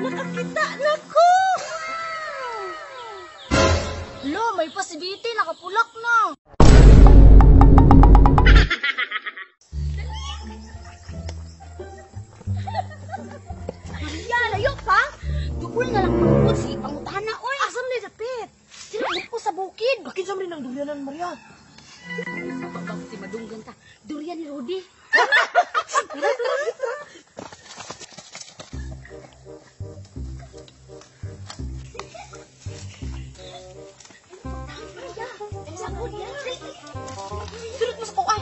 Nakakita na ko! Lo, may pasibiti, nakapulak na. Maria, layo pa! Dugol na lang pangkod si pangutana, oy! Asam ni dapit? Sila ko sa bukid. Bakit sa rin ang durianan, Maria? Baka si madunggan ta. Durian ni Rudy. Sulod mo sa kuwan.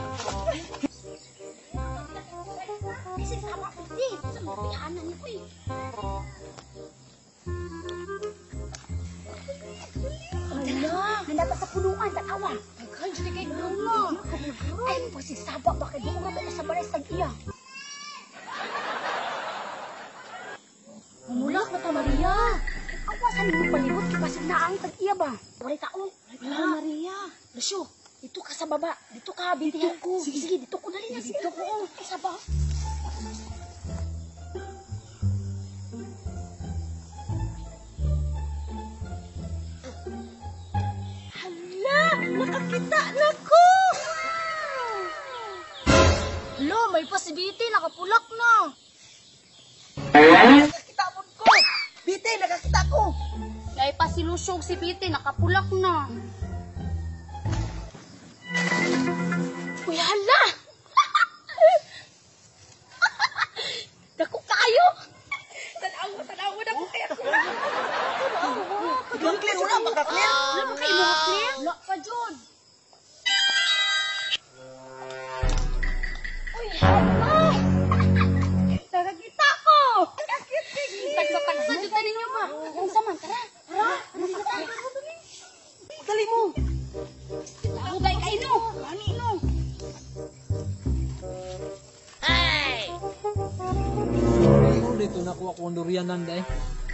Kasi sama ko di. Sa mapihanan ko eh. Ala, nandata sa punuan, tanawa. Daghan jud kay bunga. Ay, pasigsaba ba kay buong ra sa balay sa iya. Mamulak na ta, Maria. Awa sa nimo palibot kay pasig na ang tag-iya ba? Walay tao. Wala, Maria. Lucio, dito ka sa baba. Dito ka, bintihan ko. Sige, sige, dito ko dali na. Dito ko. Ay, sa ba? Hala! Nakakita na ko! Lo, may pasibiti. Nakapulak na. Nakakita mo ko! Bite, nakakita ko! Dahil pa si Lusyog si Pite, nakapulak na. Uy, hala! Dako kayo! Tanawa, tanawa na ko kaya ko. Yung clear, wala pa ka clear? Wala pa kayo mga clear? Wala pa, Jod. Uy, hala! Nakakita ko! Tagsa-tagsa, dito ninyo ba? Ang saman, tara! Tara! Ano sa tara? Dali mo! Ako dahil kayo no! Gani no! Ano dito nakuha ko ang durianan dai.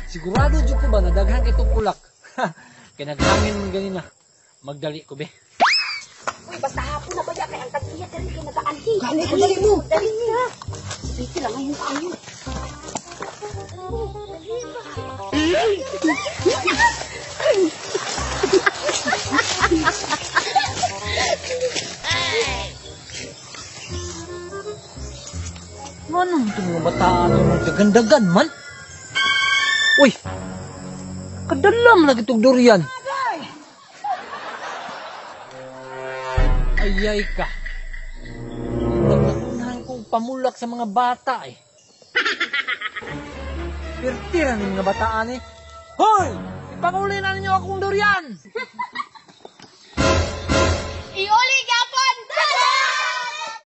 Sigurado jud ko ba na daghan kay itong pulak. Kay naghangin man ganina. Magdali ko be. Uy, basta hapon na baya kay ang tag-iya dali kay nagaanhi. Dali ko, dali mo. Dali na. Sige lang ngayon tayo. Nganong itong mga bataan yung dagan-dagan man? Uy! Kadala man lagi itong durian. Ayay ka. Nagnakunahan kong pamulak sa mga bata eh. Pirtira ni mga bataan eh. Hoy! Ipanguli na ninyo akong durian!